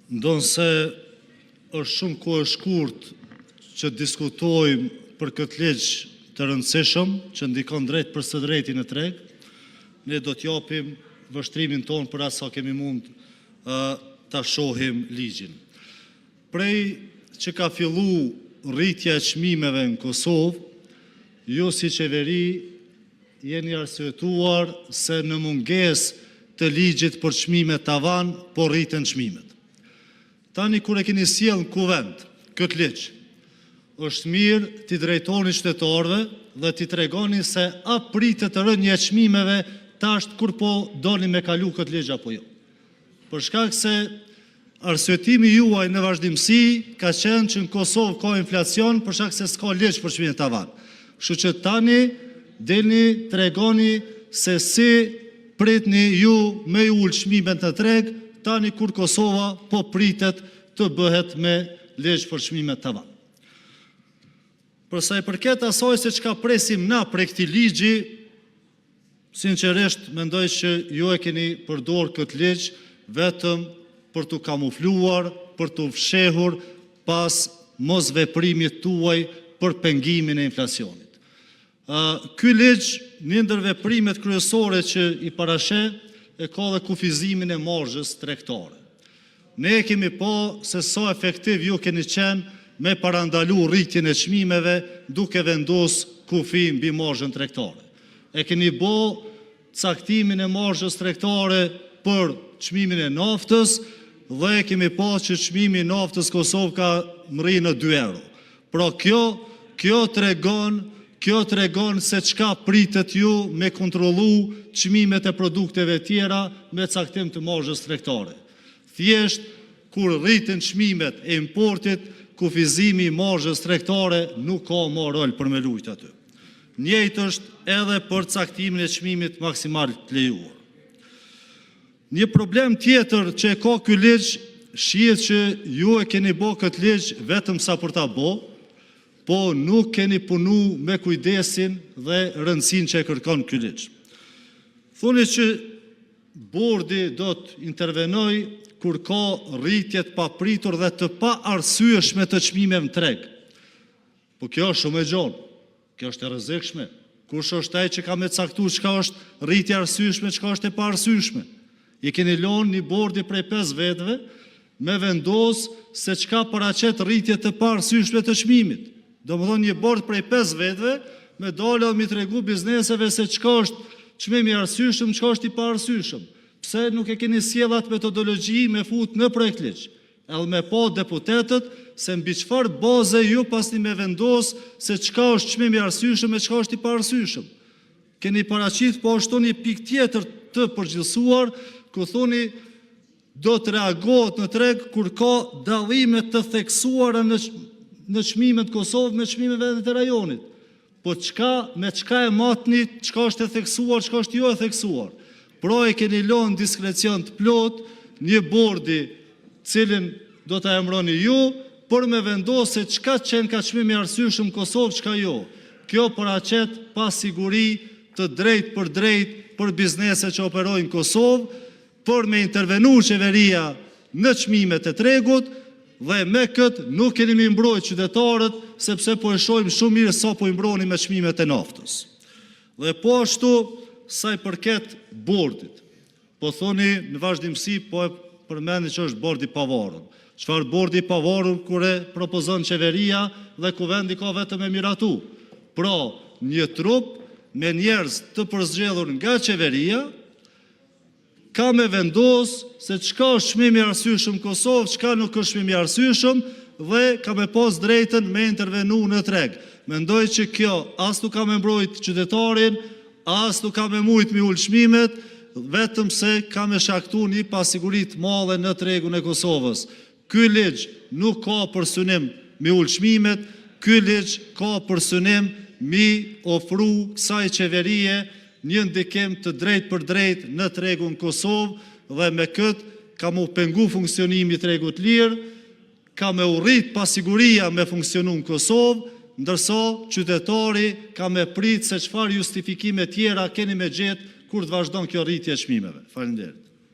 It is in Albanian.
Ndonëse është shumë kohë e shkurtër që të diskutojmë për këtë ligj të rëndësishëm që ndikon drejtpërsëdrejti në treg, ne do të japim vështrimin tonë për aq sa kemi mundur ta shohim ligjin. Prej që ka filluar rritja e çmimeve në Kosovë, ju si Qeveri jeni arsyetuar se në mungesë të Ligjit për çmime tavan, po rriten çmimet. Tani kur e keni sjellë në Kuvend këtë ligj, është mirë t'u drejtoheni qytetarëve dhe t'u tregoni se a pritet rënie e çmimeve tash kur po doni ta kaloni këtë ligj apo jo? Për shkak se arsyetimi juaj në vazhdimësi ka qenë që në Kosovë ka inflacion për shkak se s'ka Ligj për çmime tavan. Kështu që tani dilni tregoni se si pritni ju t'i ulni çmimet në treg, tani kur Kosova po pritet të bëhet me Ligj për çmime tavan. Për sa i përket asaj se çka presim ne prej këtij ligji, sinqerisht mendoj që ju e keni përdorur këtë ligj vetëm për t'u kamufluar, për t'u fshehur pas mosveprimit tuaj për pengimin e inflacionit. Ky ligj, një ndër veprimet kryesore që i parasheh e ka edhe kufizimin e marzhës tregtare. Ne e kemi parë se sa efektiv ju keni qenë me parandaluar rritjen e çmimeve duke vendosur kufi mbi marzhën tregtare. E keni bërë caktimin e marzhës tregtare për çmimin e naftës dhe e kemi parë që çmimi i naftës në Kosovë ka mbërri në 2 euro. Pra, kjo tregon kjo tregon se çka pritet ju të kontrolloni çmimet e produkteve të tjera me caktim të marzhës tregtare. Thjesht, kur rriten çmimet e importit, kufizimi i marzhës tregtare nuk ka më rol për të luajtur aty. Njëjtë është edhe për caktimin e çmimit maksimal të lejuar. Një problem tjetër që e ka ky ligj, shihet që ju e keni bërë këtë ligj vetëm sa për ta bërë, por nuk keni punuar me kujdesin dhe rëndësinë që e kërkon ky ligj. Thoni që Bordi do të intervenojë kur ka rritje të papritur dhe të paarsyeshme të çmimeve në treg. Po kjo është shumë e gjerë, kjo është e rrezikshme. Kush është ai që ka për të caktuar çka është rritje e arsyeshme, çka është e paarsyeshme? I keni lënë një bordi prej pesë vetëve të vendosë se çka paraqet rritje të paarsyeshme të çmimit. Domethënë, një bord prej pesë vetëve të dalë dhe t'u tregojë bizneseve se çka është çmim i arsyeshëm, çka është i paarsyeshëm. Pse nuk e keni sjellë atë metodologji ta fusni në projektligj? Edhe ta shohin deputetët se mbi çfarë baze ju do të vendosni se çka është çmim i arsyeshëm e çka është i paarsyeshëm. Keni paraqitur po ashtu një pikë tjetër të përgjithësuar, ku thoni do të reagohet në treg kur ka dallime të theksuara në çmimet në Kosovë me çmimet në vendet e rajonit. Po çka, me çka e matni çka është e theksuar, çka është jo e theksuar? Pra, e keni lënë në diskrecion të plotë një bordi të cilin do ta emëroni ju për të vendosur se çka qenka çmim i arsyeshëm në Kosovë, çka jo. Kjo paraqet pasiguri të drejtpërdrejtë për bizneset që operojnë në Kosovë, për të intervenuar Qeveria në çmimet e tregut dhe me këtë nuk do t'i mbroni qytetarët, sepse po e shohim shumë mirë sa po i mbroni me çmimet e naftës. Dhe, po ashtu, sa i përket Bordit, po thoni në vazhdimësi po e përmendni që është bord i pavarur. Çfarë bordi i pavarur kur e propozon Qeveria dhe Kuvendi ka vetëm të miratojë. Pra, një trup me njerëz të përzgjedhur nga Qeveria ka për të vendosur se çka është çmim i arsyeshëm në Kosovë, çka nuk është çmim i arsyeshëm dhe ka për të pasur të drejtën të intervenojë në treg. Mendoj që kjo as nuk ka për ta mbrojtur qytetarin, as nuk ka për të mundur t'i ulë çmimet, vetëm se ka për të shkaktuar një pasiguri të madhe në tregun e Kosovës. Ky ligj nuk ka për synim t'i ulë çmimet, ky ligj ka për synim t'i ofrojë kësaj Qeverie një ndikim të drejtpërdrejtë në tregun në Kosovë dhe me këtë ka për t'u penguar funksionimi i tregut të lirë, ka për t'u rritur pasiguria të funksionojë në Kosovë, ndërsa qytetari ka për të pritur se çfarë justifikime të tjera keni për të gjetur kur të vazhdojë kjo rritje e çmimeve. Faleminderit!